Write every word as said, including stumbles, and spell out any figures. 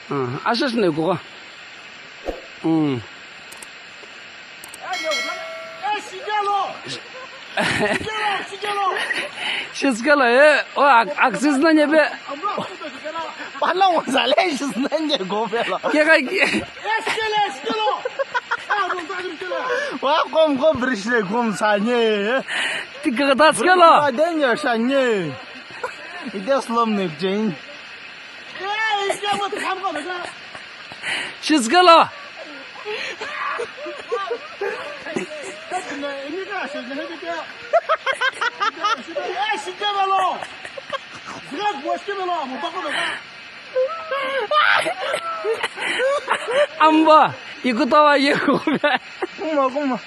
Ah, asho shino ikuqo. Mm. Shisikelo, e, o, ak-, aksisnanye be. Pana wazale shisinanye go belo. Ke kai ke. Wa kom kom brishle kom sanye. Ti ke ta skelo. Wa denya shanye. Ide slom ne jeng. Shisikelo. Amba, ikutowa ye kume. Kuma, kuma.